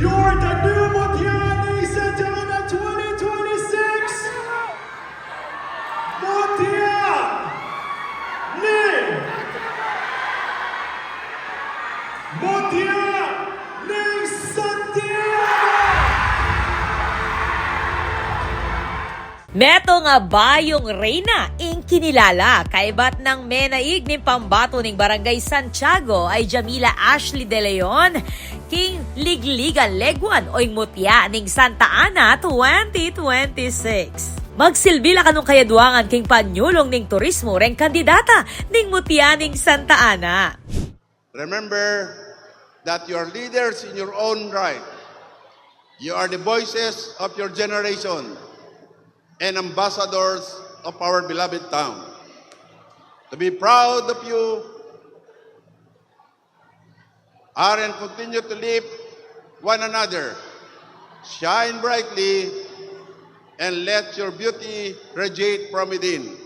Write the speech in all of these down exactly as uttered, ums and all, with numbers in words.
You're the new Mutya ning Santa Ana twenty twenty-six! Mutya ning, Mutya ning Santa Ana! Metung a bayung reyna ing kinilala, kaybat nang menaig ning pambato ning Barangay Santiago ay Jamila Ashley De Leon, king Ligligan Leguan o ing Mutya ning Santa Ana twenty twenty-six. Magsilbi la kanung kayaduangan king panyulung ning turismo reng kandidata ning Mutya ning Santa Ana. Remember that you are leaders in your own right. You are the voices of your generation and ambassadors of our beloved town. To be proud of you are and continue to lift one another. Shine brightly and let your beauty radiate from within.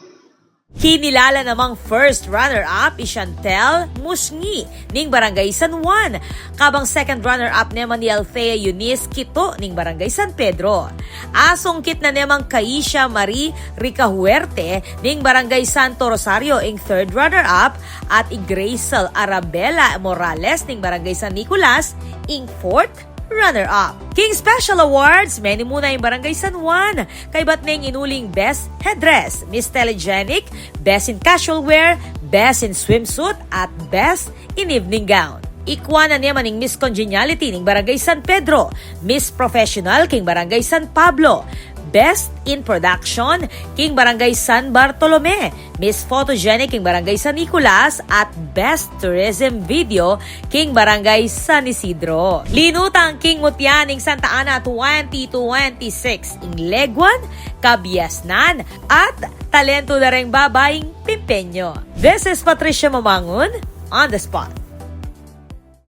Kinilala namang first runner-up i Chantel Musngi ning Barangay San Juan, kabang second runner-up neman i Althea Eunice Quito ning Barangay San Pedro. Asungkit na nemang Kaisha Marie Ricahuerte ning Barangay Santo Rosario ing third runner-up at i Grazel Arabella Morales ning Barangay San Nicolas ing fourth runner-up. King Special Awards, meni muna ing Barangay San Juan, kaybat neng inuling Best Headdress, Miss Telegenic, Best in Casual Wear, Best in Swimsuit, at Best in Evening Gown. Ikwa na neman ing Miss Congeniality ning Barangay San Pedro, Miss Professional king Barangay San Pablo, Best in Production king Barangay San Bartolome, Miss Photogenic king Barangay San Nicolas, at Best Tourism Video king Barangay San Isidro. Linutang king Mutya ning Santa Ana twenty twenty-six ing leguan, kabiasnan, at talento da reng babaing Pimpeño. This is Patricia Mamangun, on the spot.